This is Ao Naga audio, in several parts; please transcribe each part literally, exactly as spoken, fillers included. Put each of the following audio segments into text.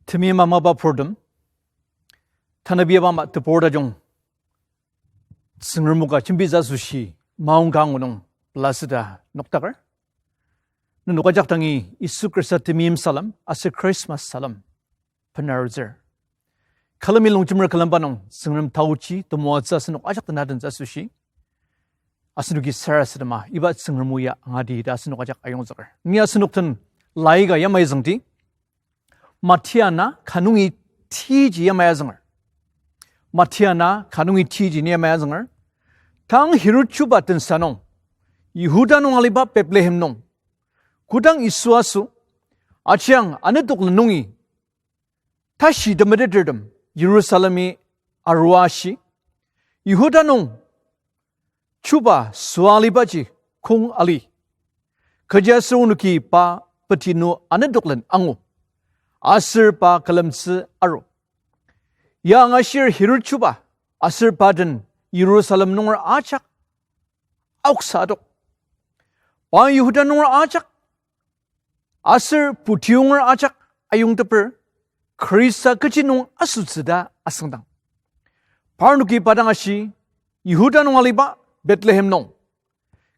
Temeim amaba purtem, tanabi abama tebur tajung, Tsüngrem o ka jembitsü asoshi maongka angu nung pelaseta noktaker. Nenok ajak dangi Yisu Khrista temeim salem aser Christmas salem benarutsür. Külemi longjemer külemba nung Tsüngrem taochi temoatsü asenok ajak tenadentsü asoshi asenoki sarasadema iba Tsüngrem o ya angati ta asenok ajak ayongzüker. Ni asenok den laika yamai züngdi. Mathia na kanungi tiji yamai azünger. Mathia na kanungi tiji ni yamai azünger. Tang Herod chuba tensa nung, Yihuda nung aliba Bethlehem nung, kodang Yisu aso, ajiang anetoklen nungi tashi temetetertem Jerusalemi arua ashi, Yihuda nung chuba süa alibaji kong ali. Kechiaser onoki pa petinu anetoklen angu, aser pa külemtsü aru. Ya angashir Herod chuba aser pa den Jerusalem nunger ajak aoksa adok. Pa Yihuda nunger ajak aser puti nunger ajak ayongteper Khrista kechi nung asotsü ta asüngdang. Parnoki pa dang ashi, Yihuda nung aliba Bethlehem nung,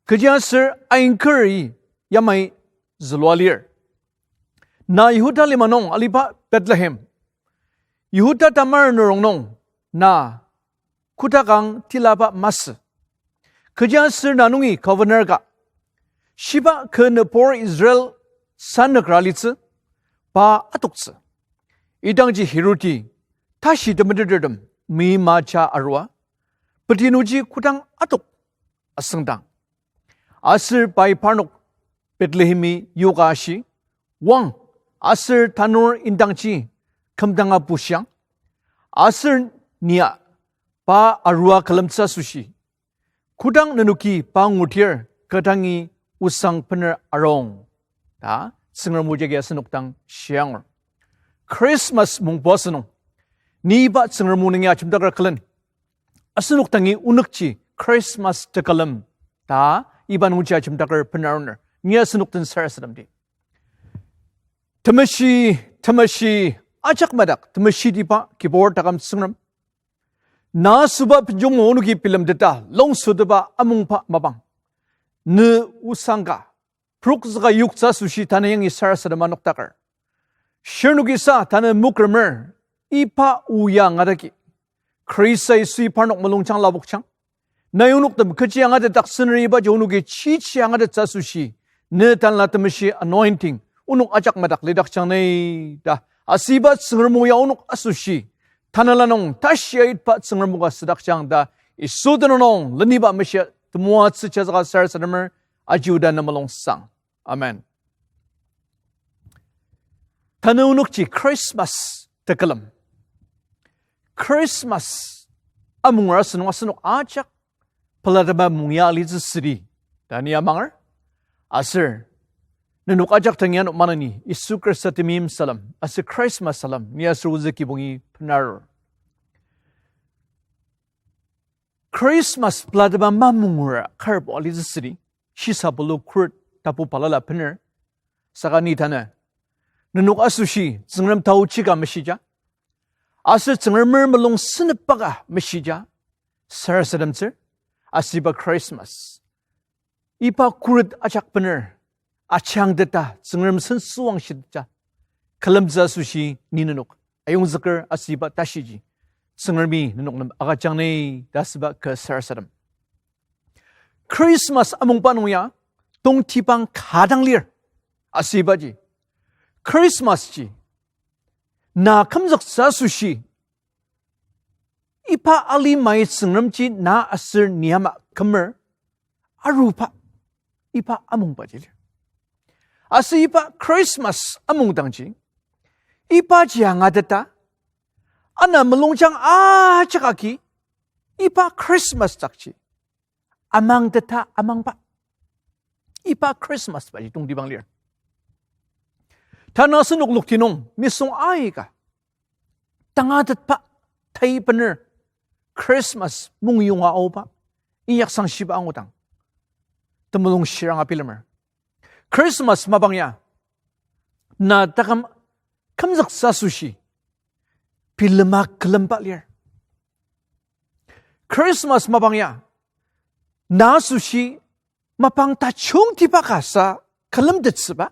kechiaser ainkeri yamai zülua lir. Na Yihuda lima nung aliba Bethlehem, Yihuda tamar nürong nung na kotakang tilaba masü. Kechiaser na nungi governor ka, shiba kü nübur Israel sanükra litsü, pa atoktsü. Idangji Herodi tashi temetetertem meimaja arua, petinuji kodang atok asüngdang. Aser pai parnok Bethlehemi yoka ashi, wang, aser tanur indangji kümdanga bushiang, aser nia pa arua külemtsü asoshi, kodang nenoki pa ngudir kü dangi osang bener arung, ta Tsüngrem o jagi asenok dang shiangur. Christmas mungbo asünung, ni iba Tsüngrem o nungi ajemdaker külen asenok dangi onükji Christmas tekülem ta iba nungji ajemdaker benaruner. Ni asenok den sarasademdi. Temeshi, temeshi, ajak madak temeshitiba kibur taküm Tsüngrem, na süba benjong onoki bilemteta longsotepa amungba mapang, ne osangka prokzüka yoktsü asoshi tanü yangi sarasadema noktaker. Shirnokisa tanü mokremer iba o ya angataki, Khrista Yisui parnok mulungjang lapokjang. Nai onok tem kechi angatetdaktsüner ibaji onoki chichi angatettsü asoshi, ne Tanela Temeshi anointing onok ajak madak lidakjang ni ta asüba Tsüngrem o ya onok asoshi, tanela nung tashi aitba Tsüngrem o ka südakjang ta Yisu tenüng nung leniba meshia temoatsü chasaka sarasademer, aji oda ne mulungsang. Amen. Tanü onükji Christmas tekülem, Christmas amungra asünung asenok ajak pelatema mungya alitsü südi ta ni amanger. Aser nenok ajak tangi ano maneni Yisu Khrista temeim salem aser Christmas salem ni aser ozü kibongi benarur. Christmas pelatema mamungra karbo alitsü südi, shisa pulu khuret tapu balala bener. Saka ni tanü nenok asoshi Tsüngrem taochi ka meshija, aser Tsüngremer mulung senepba ka meshija sarasademtsür. Asüba Christmas iba khuret ajak bener ajangteta Tsüngrem sen süwangshitja külemtsü asoshi ni nenok ayongzüker. Asüba tashiji Tsüngremi nenok nem agüjang ni ta asüba kü sarasadem. Christmas amungba nung ya tongtibang ka dang lir. Asübaji Christmas ji na kümzüktsü asoshi iba alimai Tsüngremji na aser ni ama kümer aruba iba amungbaji lir. Aser iba Christmas amungdangji ibaji angateta, ana mulungjang ajak agi iba Christmas dakji amangteta amangba iba Christmas baji tongtibang lir. Tanü asenok lokti nung nisung aika tangatetba tai bener Christmas mungyonga aoba, inyaksangshiba angudang temulung shiranga bilemer. Christmas mapang ya na taküm kümzüktsü asoshi bilema külemba lir. Christmas mapang ya, na asoshi mapang tajungtiba ka sa külemtettsüba,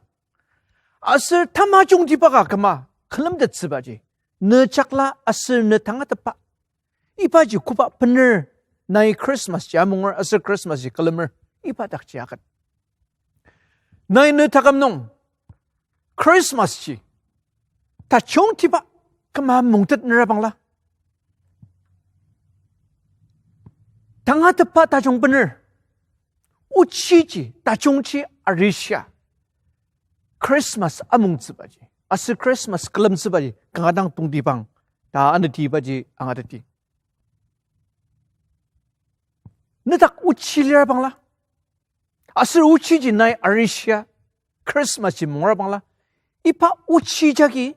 aser tamajungtiba ka küma külemtettsübaji, ne jakla aser ne tangatetba, ibaji koba bener nai Christmas ji amunger aser Christmas ji külemer, iba dakji akat. Nai ne taküm nung Christmas ji tajungtiba küma mungtet nera bangla, tangatetba tajung bener, ochiji tajungji arishia Christmas amungtsübaji aser Christmas külemtsübaji kanga dang tongtibang ta anetibaji angateti. Nedak ochi lira bangla, aser ochiji nai arishia Christmas ji mungra bangla, iba ochi jagi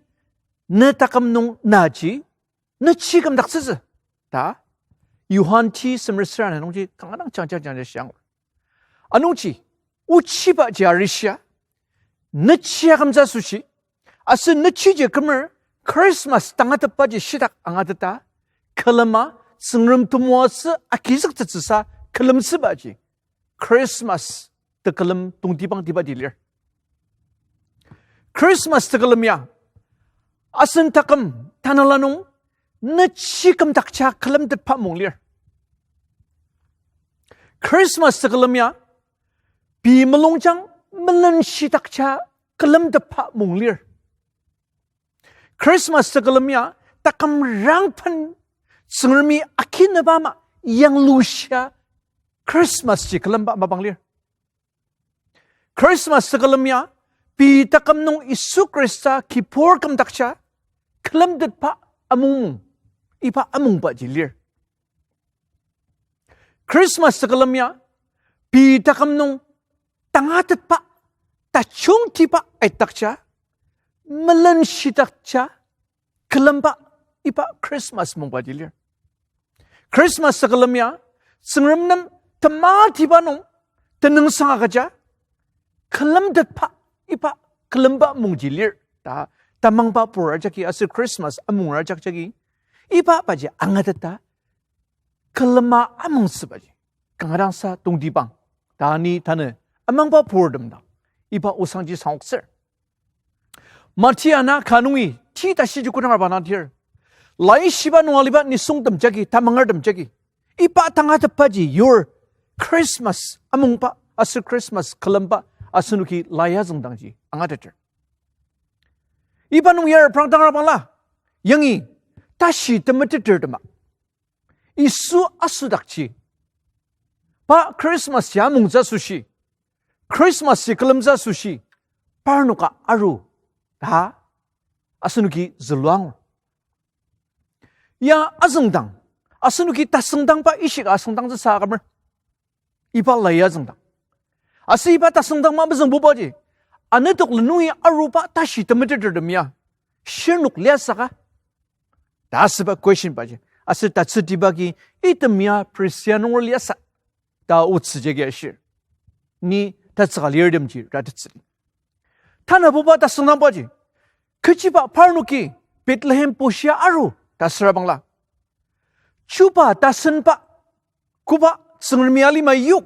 ne taküm nung naji nechi kümdaktsütsü ta Johan ti semer sera na nungji kanga dang jangjang jangja shiang. Anungji, ochibaji arishia, nechia kümtsü asoshi, aser nechiji kümer Christmas tangatetbaji shitak angateta, külema Tsüngrem temoatsü agizüktettsüsa külemtsübaji Christmas tekülem tongtibangtibaji lir. Christmas tekülem ya asen taküm tanela nung nechi kümdakja külemtetba mung lir. Christmas tekülem ya pei mulungjang melenshitakja külemtetba mung lir. Christmas tekülem ya taküm rangpen Tsüngremi akineba ama yanglushia Christmas ji külemba mapang lir. Christmas tekülem ya pei taküm nung Yisu Khrista kibur kümdakja külemtetba amung, iba amungbaji lir. Christmas tekülem ya pei taküm nung tangatetba, tajungtiba aidakja, melenshitakja külemba iba Christmas mungbaji lir. Christmas tekülem ya Tsüngrem nem tematiba nung tenüngsang agüja külemtetba iba külemba mungji lir ta tamangba pur ajaki aser Christmas amungra ajak jagi iba baji angateta külema amungtsübaji kanga dangsa tongtibang ta ni tanü amangba purtem dang iba osangji sangoktsür. Matia na ka nungi ti tashi ji kodang arba nangdir, Laishiba nung aliba nisungtem jagi, tamangertem jagi, iba tangatetbaji yur Christmas amungba aser Christmas külemba asenoki lai azüngdangji angateter. Iba nung yar prang tangar bangla, yangi tashi temetetertema Yisu asüdakji, pa Christmas ya amungtsü asoshi, Christmas ji külemtsü asoshi, parnoka aru ta asenoki zülua angur. Ya azüngdang, asenoki tasüngdangba ishika asüngdangtsüsa akümer. Iba lai azüngdang. Aser iba tasüngdang mamezüngbubaji, anedok le nungi aruba tashi temetetertem ya shirnok liasaka ta asüba question baji, aser tatsütiba agi item ya Persia nunger liasa ta otsü jagi ashir. Ni tatsüka lirtemji ratettsüdi. Tanabuba tasüngdangbaji, kechiba parnoki Bethlehem pushia aru ta süra bangla, chuba tasenba koba Tsüngremi alima yok,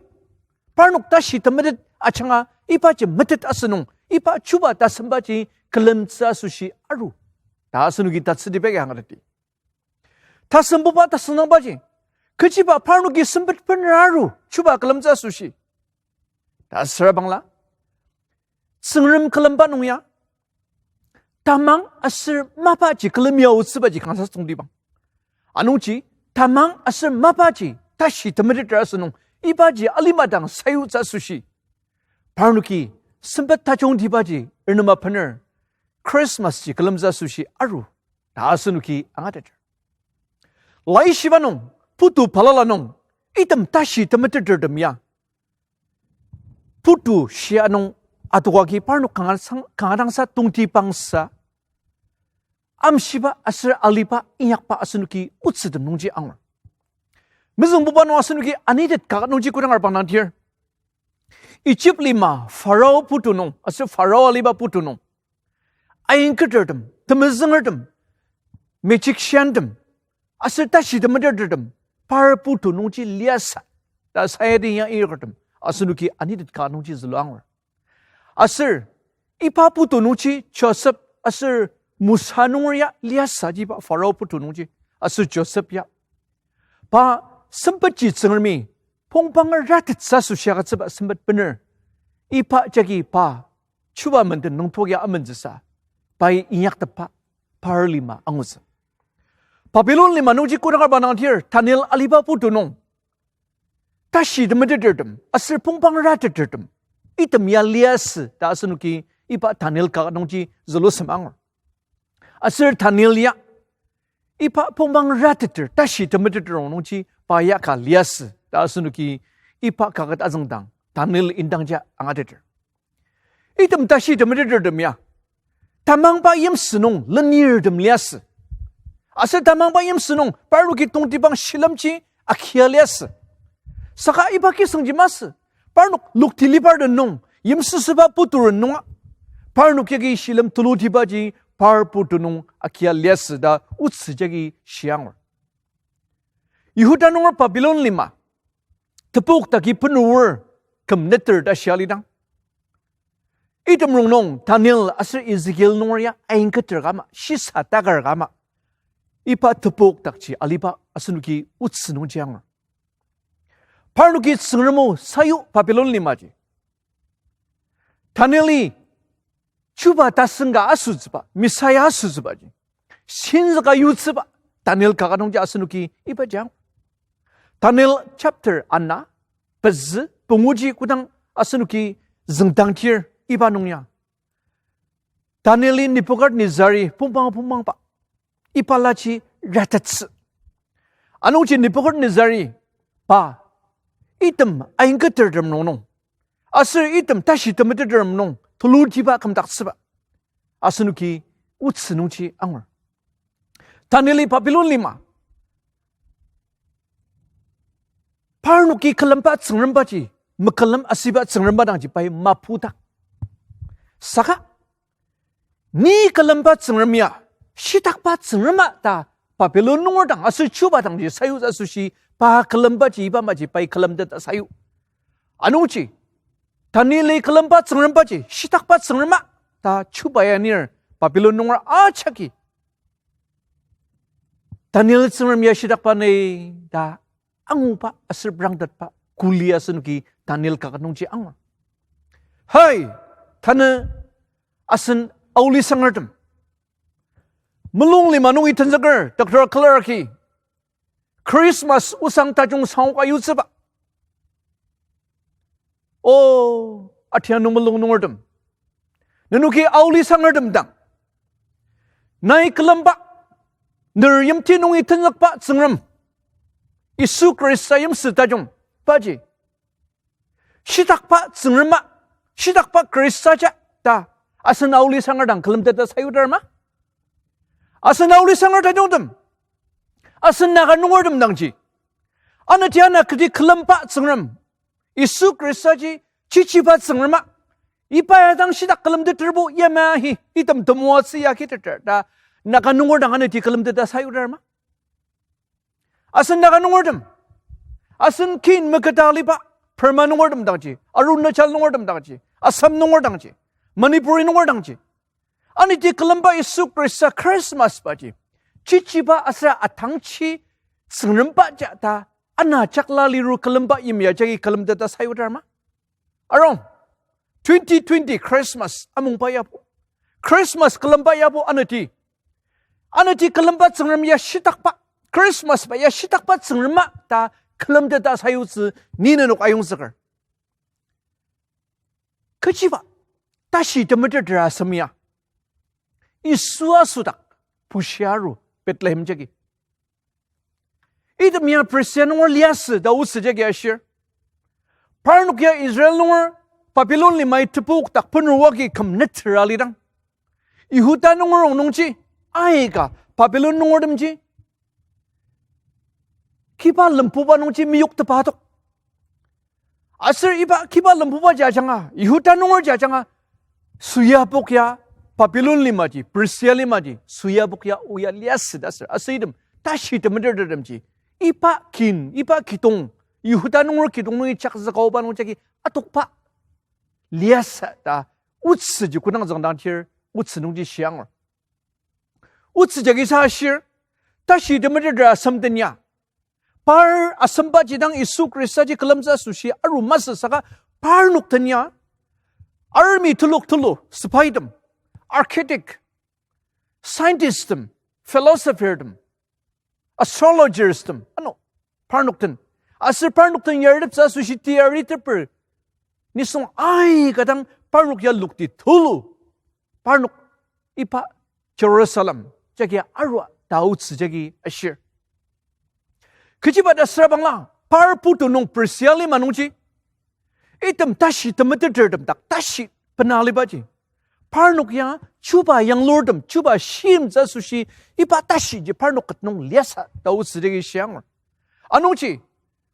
parnok tashi temetet ajanga ibaji metet asünung, iba chuba tasenbaji külemtsü asoshi aru ta asenoki tatsütiba agi angateti. Tasembuba tasüngdangbaji, kechiba parnoki sempet benra aru chuba külemtsü asoshi ta süra bangla, Tsüngrem külemba nung ya tamang aser mapaji külemi aotsübaji kangsa tongtibang. Anungji tamang aser mapaji tashi temeteter asünung, ibaji alima dang sayutsü asoshi parnoki sempet tajungtibaji ernema bener Christmas ji külemtsü asoshi aru ta asenoki angateter. Laishiba nung, putu balala nung, item tashi temetetertem ya putu shia nung adoka agi parnok kanga sang-, kanga dangsa tongtibangsa amshiba aser aliba inyakba asenoki otsütem nungji angur. Mezüngbuba nung asenoki anitet ka nungji kodang arba nangdir, Egypt lima Pharaoh putu nung aser Pharaoh aliba putu nung, ain ketertem, temezüngertem, magiciantem, aser tashi temetetertem, par putu nungji liasü ta sayadi ya irkertem asenoki anitet ka nungji zülua angur. Aser iba putu nungji Joseph aser Musa nunger ya liasü aji iba Pharo putu nungji, aser Joseph ya pa sempetji Tsüngremi pongpang ratettsü asoshi agütsüba sempet bener, iba jagi pa chuba menden nungtok ya amentsüsa, pai inyaktepba par lima angutsü. Babilon lima nungji kodang arba nangdir Daniel aliba putu nung tashi temetetertem aser pongpang ratetertem item ya liasü ta asenoki iba Daniel kaket nungji zülusem angur. Aser Daniel ya iba pongpang rateter tashi temeteter rongnungji pa ya ka liasü ta asenoki iba kaket azüngdang Daniel indangji angateter. Item tashi temetetertem ya tamangba yimsü nung lenirtem liasü. Aser tamangba yimsü nung parnoki tongtibang shilemji akia liasü. Saka iba kisüngji masü, parnok loktilibartem nung, yimsüsüba puturen nunga, parnok yagi shilem tulutibaji par putu nung akia liasü ta otsü jagi shiangur. Yihuda nunger Babilon lima tepok taki penur küm neter ta shia lidang, item rongnung Daniel aser Ezekiel nunger ya ainketer ka ama, shisa takar ka ama, iba tepok dakji aliba asenoki otsü nungji angur. Parnoki Tsüngrem o sayu Babilon limaji. Danieli chuba tasen ka asütsüba, Messiah asütsübaji senzüka yutsüba Daniel kaket nungji asenoki ibaji ang. Daniel chapter ana, pezü, punguji kodang asenoki züngdangdir iba nung ya, Danieli Nebuchadnezzari pongpang pongpangba iba laji ratettsü. Anungji Nebuchadnezzari pa item ainketertem rongnung, aser item tashi temetetertem nung tulutiba kümdaktsüba asenoki otsü nungji angur. Danieli Babilon lima parnoki külemba tsüngrembaji, mekülem asüba tsüngremba dangji pai mapudak. Saka ni külemba tsüngrem ya shitakba tsüngrema ta Babilon nunger dang aser chuba dangji sayutsü asoshi pa külembaji iba maji pai külemteta sayu. Anungji Danieli külemba tsüngrembaji shitakba tsüngrema ta chuba ya nir Babilon nunger ajaki Daniel tsüngrem ya shitakba ni ta anguba aser prangtetba kuli asenoki Daniel kaket nungji angur. Hai, tanü asen aoli sangertem, mulung lima nungi tenzüker Doctor Clarke-i Christmas osang tajung sangoka yutsüba. O, atianu mulung nungertem, nenoki aoli sangertem dang, nai külemba, ner yimti nungi tenzükba Tsüngrem, Yisu Khrista yimsü tajung, paji shitakba Tsüngrema, shitakba Khristaja ta asen aoli sanger dang külemteta sayudarma? Asen aoli sanger tajungtem, asen Naga nungertem dangji, anati ana keti külemba Tsüngrem, Yisu Khristaji chichiba Tsüngrema, iba ya dang shitak külemteterbo yamai ahi, item temoatsü ya kiteter ta Naga nunger dang anati külemteta sayudarma? Asen Naga nungertem, asen kin meketa aliba Burma nungertem dangji, Arunachal nungertem dangji, Assam nunger dangji, Manipuri nunger dangji, anati külemba Yisu Khrista Christmas baji chichiba aser atangji Tsüngremba ja ta ana jakla liru külemba yimya jagi külemteta sayudarma? Arung, twenty twenty Christmas amungba yabo, Christmas külemba yabo anati, anati külemba Tsüngrem ya shitakba, Christmas ba ya shitakba Tsüngrema ta külemteta sayutsü ni nenok ayongzüker. Kechiba tashi temeteter asem ya Yisu asodak bushia aru Bethlehem jagi. Item ya Persia nunger liasü ta otsü jagi ashir. Parnok ya Israel nunger Babilon limai tepok dak penur wagi küm neter alidang, Yihuda nunger rongnungji aika Babilon nungertemji kiba lembuba nungji meyoktepa tok. Aser iba kiba lembubaji ajanga, Yihuda nungerji ajanga, süyapok ya Babilon limaji, Persia limaji, süyabok ya oya liasü ta sür. Aser item tashi temetetertemji, iba kin, iba kidong, Yihuda nunger kidong nungi jakzüka aoba nungjagi atokba liasü ta otsüji kodang züngdang tir otsü nungji shiangur. Otsü jagi sa ashir, tashi temeteter asem den ya, par asembaji dang Yisu Khristaji külemtsü asoshi aru masü saka parnok den ya, army telok tulu, sepaitem, architect, scientisttem, philosophertem, astrologerstem, ano, parnok den. Aser parnok den yarteptsü asoshi teyari teper nisung aika dang parnok ya lokti tulu, parnok iba Jerusalem jagi arua ta otsü jagi ashir. Kechiba ta süra bangla, par putu nung Persia lima nungji, item tashi temetetertem dak tashi bena alibaji, parnok ya chuba yanglurtem, chuba shimtsü asoshi, iba tashiji parnok ket nung liasü ta otsü jagi shiangur. Anungji,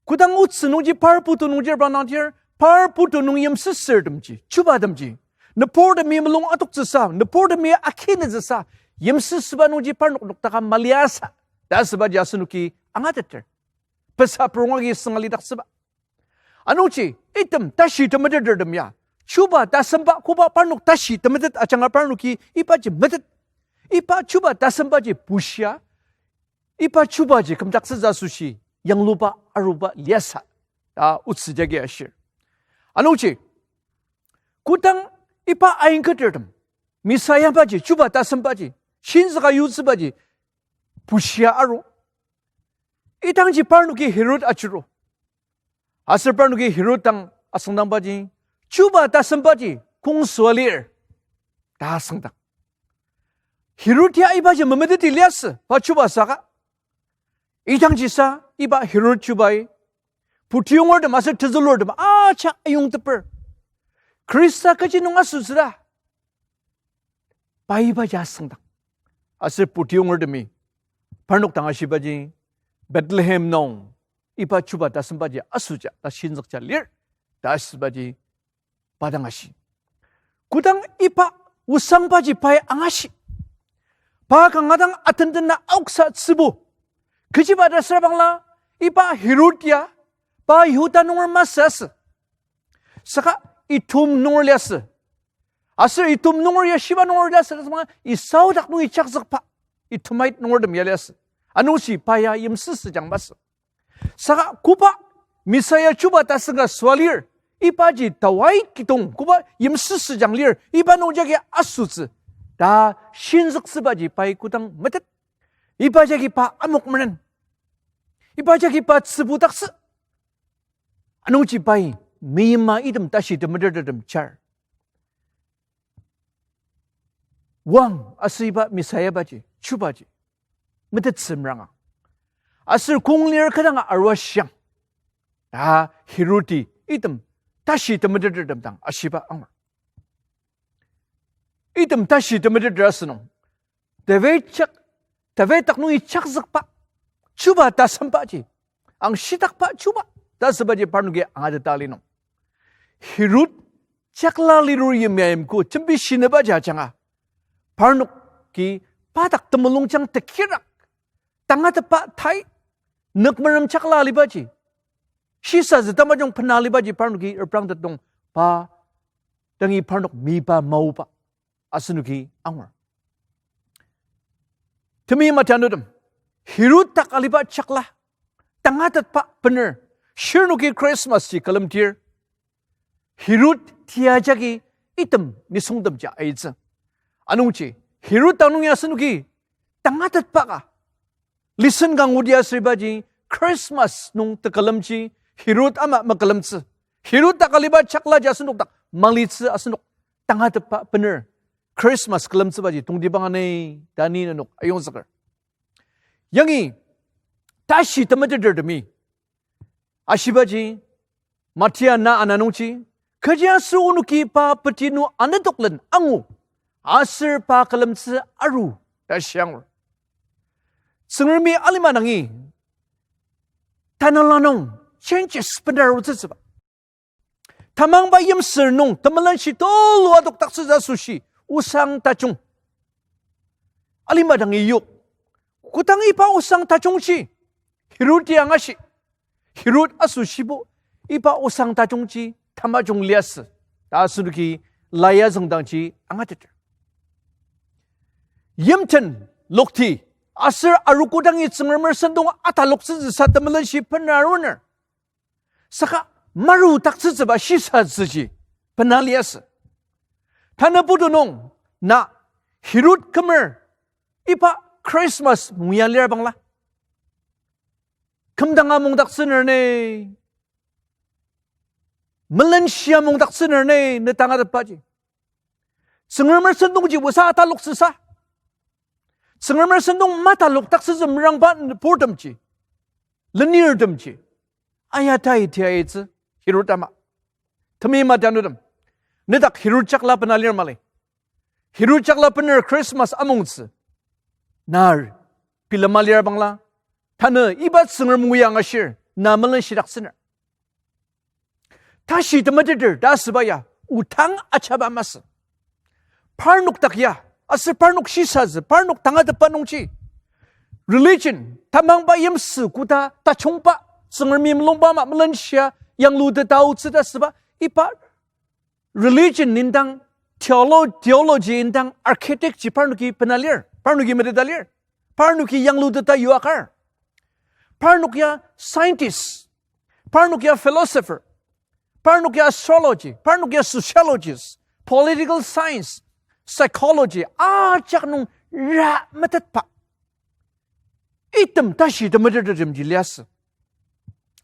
kodang otsü nungji par putu nungji rebang dang tir, par putu nung yimsüsürtemji, chubatemji, nüburtemi mulung adoktsüsa, nüburtemi akinütsüsa, yimsüsüba nungji parnok noktaka maliasü ta asübaji asenoki angateter. Pesa purong agi sünga lidaktsüba. Anungji, item tashi temetetertem ya, chuba tasemba koba parnok tashi temetet ajanga parnoki ibaji metet. Iba chuba tasembaji bushia, iba chubaji kümdaktsütsü asoshi yangluba aruba liasü ta otsü jagi ashir. Anungji, kodang iba ainketertem, Messiah baji, chuba tasembaji, shinzüka yutsübaji bushia aru, idangji parnoki Herod ajuru. Aser parnoki Herod dang asüngdangbaji, chuba tasembaji kongsua lir ta asüngdang. Herod ya ibaji memeteti liasü, pa chuba saka. Idangjisa iba Herod chubai puti yongertem aser tezülurtem ajak ayongteper, Khrista kechi nung asütsüla, pa ibaji asüngdang. Aser puti yongertemi parnok dang ashibaji, Bethlehem nung iba chuba tasembaji asüja ta shinzükja lir ta ashibaji pa dang ashi. Kodang iba osangbaji pai angashi, pa kanga dang atendena aoksa tsübu. Kechiba ta süra bangla, iba Herod ya, pa Yihuda nunger masü asü, saka Edom nunger liasü. Aser Edom nunger ya shiba nunger liasü ta sanga Esau dak nungi jakzükba Edomite nungertem ya liasü. Anungji pa ya yimsüsüjang masü. Saka koba Messiah chuba tasen ka sua lir, ibaji tawai kidong koba yimsüsüjang lir, iba nungjagi asütsü ta shinzüktsübaji pai kodang metet, iba jagi pa amok meren, iba jagi pa tsübudaktsü. Anungji pai meima item tashi temetetertem jar, wang aser iba Messiah baji, chubaji metettsü meranga, aser kong lir kadanga arua shiang ta Herodi item tashi temetetertem dang ashiba angur. Item tashi temeteter asünung, David jak, David dak nungi jakzükba chuba tasembaji, angshitakba chuba ta asübaji parnoki angateta linung, Herod jakla lirur yimya yimko jembi shinübaji ajanga, parnoki pa dak temulungjang tekirak, tangatetba tai, nükmerem jakla alibaji, shisatsü tamajung bena alibaji parnoki reprangtet nung, pa dangi parnok miba maoba asenoki angur. Temeim atianutem, Herod dak aliba jakla, tangatetba bener, shirnoki Christmas ji külemdir, Herod tia jagi item nisungtemji aitsü. Anungji, Herod dang nung ya asenoki tangatetba ka listen kangudi aser ibaji Christmas nung tekülemji Herod ama mekülemtsü. Herod dak aliba jaklaji asenok dak malitsü, asenok tangatetba bener Christmas külemtsübaji tongtibang anei ta ni nenok ayongzüker. Yangi tashi temetetertemi ashibaji, Matia na ana nungji, kechiaser onoki pa petinu anetoklen angu, aser pa külemtsü aru ta shiangur. Tsüngremi alima dangi tanela nung changes bena arutsütsüba, tamangba yimsür nung temelenshi tulu adokdaktsütsü asoshi osang tajung. Alima dangi yok. Kodang iba osang tajungji Herodi angashi, Herod asoshibo iba osang tajungji tamajung liasü ta asenoki lia züngdangji angateter. Yimten lokti aser arogo dangi Tsüngremer sentong ataloktsütsü sa temelenshi bena aruner. Saka marudaktsütsüba shisatsüji bena liasü. Tanü putu nung na Herod kümer iba Christmas moya lir bangla, kümdanga mungdaktsüner ni, melenshia mungdaktsüner ni, ne tangatetbaji. Tsüngremer sentongji osa ataloktsüsa, Tsüngremer sentong matalokdaktsütsü merangba nüburtemji, lenirtemji aya tai tiaitsü Herod ama. Temeim tanurtem, nedak Herod jakla bena lir mali. Herod jakla bener Christmas amongtsü nar bilema lir bangla, tanü iba Tsüngrem o ya angashir na melenshidaktsüner. Tashi temeteter ta asüba ya otang ajaba masü. Parnok dak ya, aser parnok shisatsü, parnok tangatetba nungji, religion tamangba yimsü koda tajungba, Tsüngremi mulungba ama melenshia yangluteta aotsü ta asüba, iba religion indang, theolo-, theology indang architect ji parnoki bena lir, parnoki meteta lir, parnoki yangluteta yuakar. Parnok ya scientist, parnok ya philosopher, parnok ya astrology, parnok ya sociologist, political science, psychology, ajak nung ra metetba item tashi temetetertemji liasü.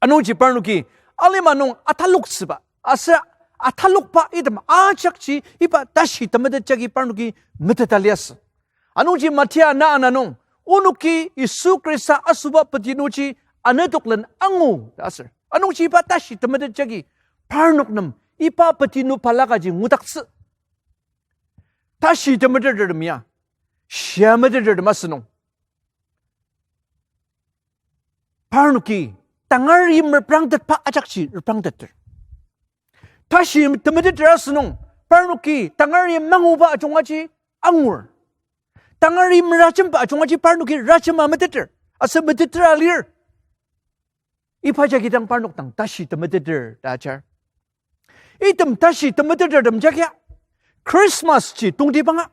Anungji parnoki alima nung ataloktsüba aser atalokba item ajakji iba tashi temetet jagi parnoki meteta liasü. Anungji Mathia na ana nung, onoki Yisu Khrista asoba petinuji anetoklen angu ta aser, anungji iba tashi temetet jagi parnok nem iba petinu balakaji ngudaktsü. Tashi temetetertem ya shia metetertem asünung, parnoki tangar yim reprangtetba ajakji reprangteter. Tashi temeteter asünung, parnoki tangar yim manguba ajungaji angur. Tangar yim merajemba ajungaji parnoki rajema meteter, aser meteter alir. Iba jagi dang parnok dang tashi temeteter ta ajar. Item tashi temetetertem jagia Christmas ji tongtibanga,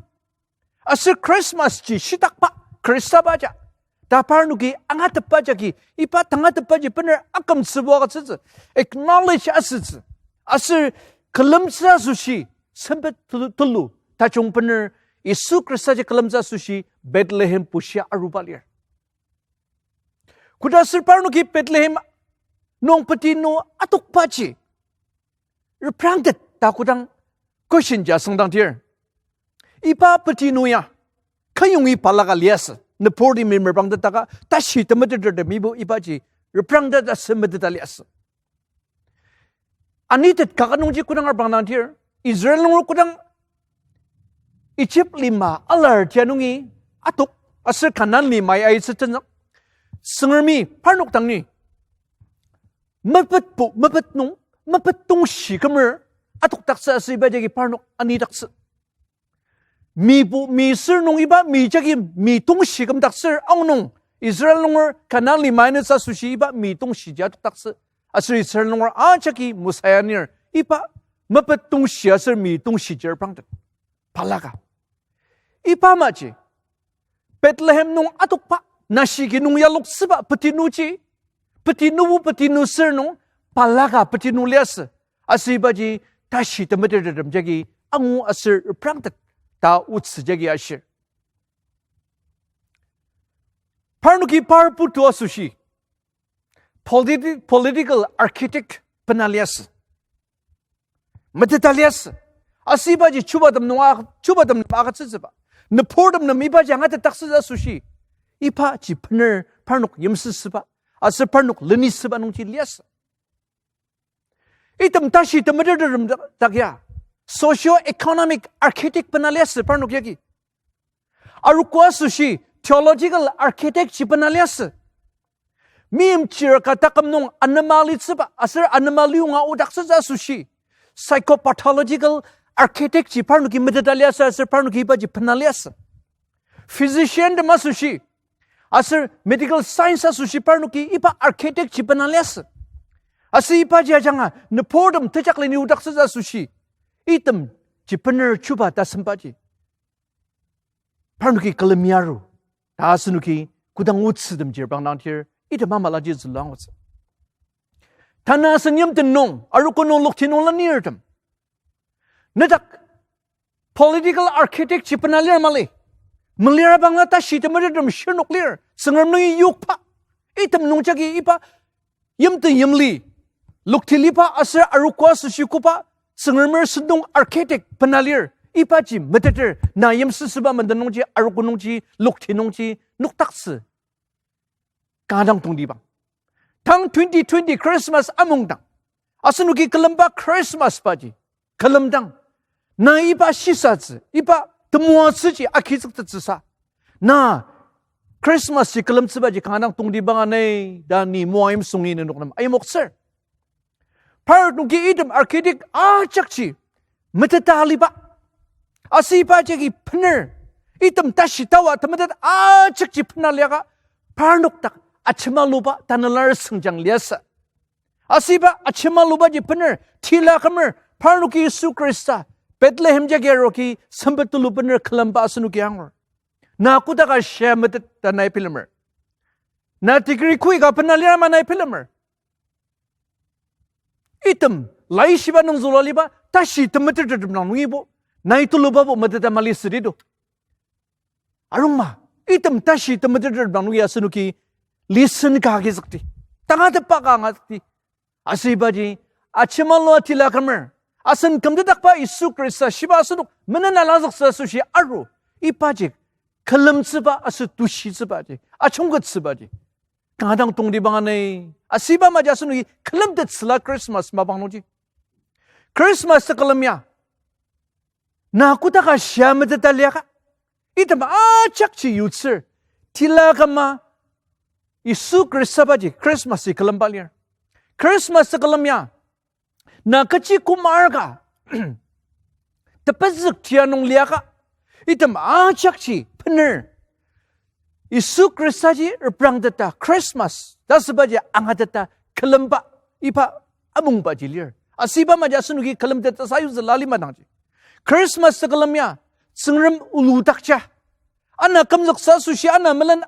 aser Christmas ji shitakba Khristaba ja ta parnoki angatepba jagi, iba tangatepbaji bener akümtsübu agütsütsü, acknowledge asütsü, aser külemtsü asoshi sempet tulu, tulu tajung bener Yisu Khristaji külemtsü asoshi Bethlehem bushia aruba lir. Koda aser parnoki Bethlehem nung petinu atokbaji reprangtet ta kodang question ji asüngdangdir, iba petinu ya kayongi balaka liasü, nüburtemi meprangtetaka tashi temetetertemibo ibaji reprangtet asü meteta liasü. Anitet kaka nungji kodang arbangdangdir, Israel nunger kodang Egypt lima alar tia nungi atok aser Kanan limai aitsü tenzük, Tsüngremi parnok dang ni mepetbo, mepet nung, mepet tongshi kümer atokdaktsü aser iba jagi parnok anidaktsü. Mibo mi sür nung iba mi jagi mi tongshi kümdaktsür aonung, Israel nunger Kanan limai nütsü asoshi iba mi tongshiji atokdaktsü. Aser Israel nunger ajaki Mosa ya anir iba mepet tongshi aser mi tongshiji reprangtet. Balaka. Iba amaji Bethlehem nung atokba, nashiki nung yaloktsüba petinuji, petinubo petinu sür nung balaka petinu liasü. Aser ibaji tashi temetetertem jagi angu aser reprangtet ta otsü jagi ashir. Parnoki par putu asoshi politi-, political architect bena liasü, meteta liasü. Aser ibaji chubatem nung a-, chubatem nem agütsütsüba, nüburtem nem ibaji angatetdaktsütsü asoshi, ibaji bener parnok yimsüsüba aser parnok lenisüba nungji liasü. Item tashi temetetertem dak ya socio-economic architect bena liasü parnok yagi. Arogo asoshi theological architect ji bena liasü. Meimchir ka taküm nung anema litsüba aser anema liyonga odaktsütsü asoshi psychopathological architect ji parnoki meteta liasü aser parnoki ibaji bena liasü. Physician tem asoshi, aser medical science asoshi parnoki iba architect ji bena liasü. Aser ibaji ajanga nüburtem tejakleni odaktsütsü asoshi, itemji bener chuba tasembaji parnoki külemi aru. Ta asenoki kodang otsütemji reprangdangdir, item amalaji zülua angutsü. Tanü asen yimten nung, arogo nung, lokti nung lanirtem, nedak political architect ji bena lir mali. Melira bangla tashi temetetem shirnok lir, Tsüngrem nungi yokba. Item nungjagi iba yimten yimli, lokti liba aser arogo asoshi koba, Tsüngremer sentong architect bena lir, ibaji meteter, na yimsüsüba menden nungji, arogo nungji, lokti nungji, nokdaktsü. Kanga dang tongtibang, tang twenty twenty Christmas amungdang, asenoki külemba Christmas baji külemdang, na iba shisatsü, iba temoatsüji agizüktettsüsa, na Christmas ji külemtsübaji kanga dang tongtibang anei ta ni moaimsungi nenok nem aimoktsür. Parnoki item architect ajakji meteta aliba, aser iba jagi bener, item tashi tawa temetet ajakji bena liaka, parnok dak ajemaluba tanela resengjang liasü. Aser iba ajemalubaji bener, tila kümer, parnoki Yisu Khrista Bethlehem jagi aroki sempet tulu bener külemba asenoki angur. Na kodaka shia metet ta nai bilemer. Na degree koika bena lir ama nai bilemer. Item laishiba nung zülua aliba tashi temetetertem dang nungibo, nai tulubabo meteta mali südi do. Arungma, item tashi temetetertem dang nungi asenoki lesson ka agizükdi, tangatetba ka angazükdi. Aser ibaji ajemalua tila kümer, asen kümtetdakba Yisu Khrista shiba asenok menen alangzüktsü asoshi aru, ibaji külemtsüba aser tushitsübaji, ajungkettsübaji kanga dang tongtibang anei. Aser iba maji asenoki külemtettsüla Christmas mapang nungji. Christmas tekülem ya, na kodaka shia meteta liaka, item ajakji yutsür, tila küma Yisu Khristabaji Christmas-i külemba lir. Christmas tekülem ya, na kechi koma arka tepezük tia nung liaka, item ajakji bener Yisu Khristaji reprangteta Christmas ta asübaji angateta külemba iba amungbaji lir. Aser iba maji asenoki külemteta sayutsüla lima dangji. Christmas tekülem ya, Tsüngrem oludakja, ana kümzüktsü asoshi, ana melen,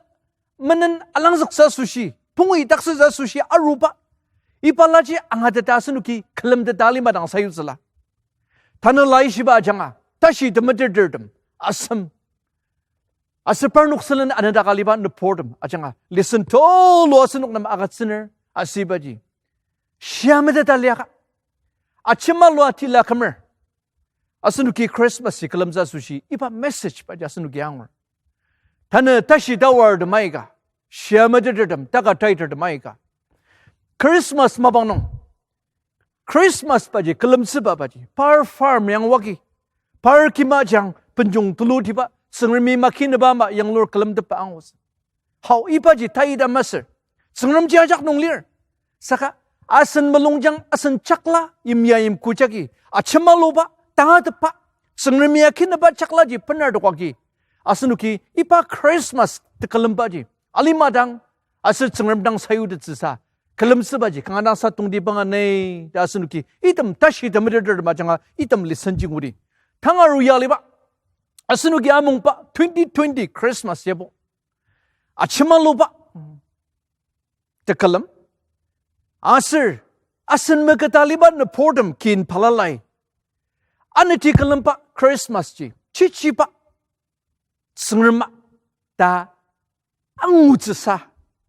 menen alangzüktsü asoshi, pungu idaktsütsü asoshi aruba, iba laji angateta asenoki külemteta lima dang sayutsüla. Tanü laishiba ajanga tashi temetetertem asem, aser parnok sülen anedaka aliba nüburtem ajanga lesson tulu asenok nem agütsüner. Aser ibaji shia meteta liaka, ajemalua tila kümer, asenoki Christmas-i külemtsü asoshi iba message baji asenoki angur. Tanü tashi tawartem aika, shia metetertem, taka taitertem aika, Christmas mapang nung, Christmas baji külemtsüba baji par farm yanglua agi, par kima jang benjong tulutiba, Tsüngremi makineba ama yanglur külemtetba angutsü. Hau ibaji taita masür, Tsüngremji ajak nung lir. Saka asen mulungjang asen chakla yimya yimko jagi ajemaluba, tangatetba, Tsüngremi akineba chaklaji bener adokogi, asenoki iba Christmas tekülembaji alima dang aser Tsüngrem dang sayutettsüsa külemtsübaji kanga dang sa tongtibang anei ta asenoki item tashi temetetertem ajanga item lesson ji ngudi. Tang aru ya aliba, asenoki amungba twenty twenty Christmas yabo ajemaluba tekülem, aser asen meketa aliba nüburtem kin balalai, anati külemba Christmas ji chichiba Tsüngrema ta angutsüsa,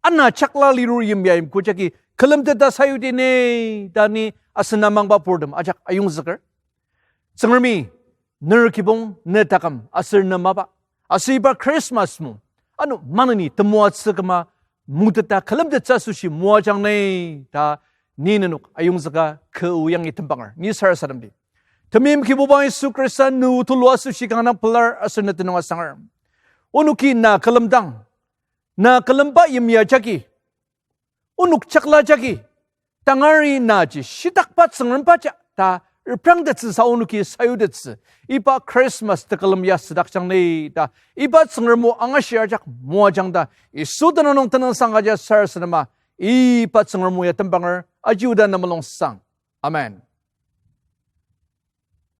ana chakla lirur yimya yimko jagi külemteta sayudi ni ta ni asen amangba purtem ajak ayongzüker. Tsüngremi ner kibong, ne taküm aser ne mapa, aser iba Christmas mung, ano maneni temoatsü küma muteta külemtettsü asoshi moajang ni ta ni nenok ayongzüka kü o yangi tembanger. Ni sarasademdi. Temeim Kibuba Yisu Khrista, ne o tulu asoshi kanga pelar aser ne tenüng asanger. Onoki na külemdang, na külemba yimya jagi, onok chakla jagi, tangari naji shitakba Tsüngrembaja ta reprangtettsü sa onoki sayutettsü, iba Christmas tekülem ya südakjang ni ta, iba Tsüngrem o angashir ajak moajang ta, Yisu tenüng nung tenüngsang agüja sarasadema, iba Tsüngrem o ya tembanger aji oda nemulung sang. Amen.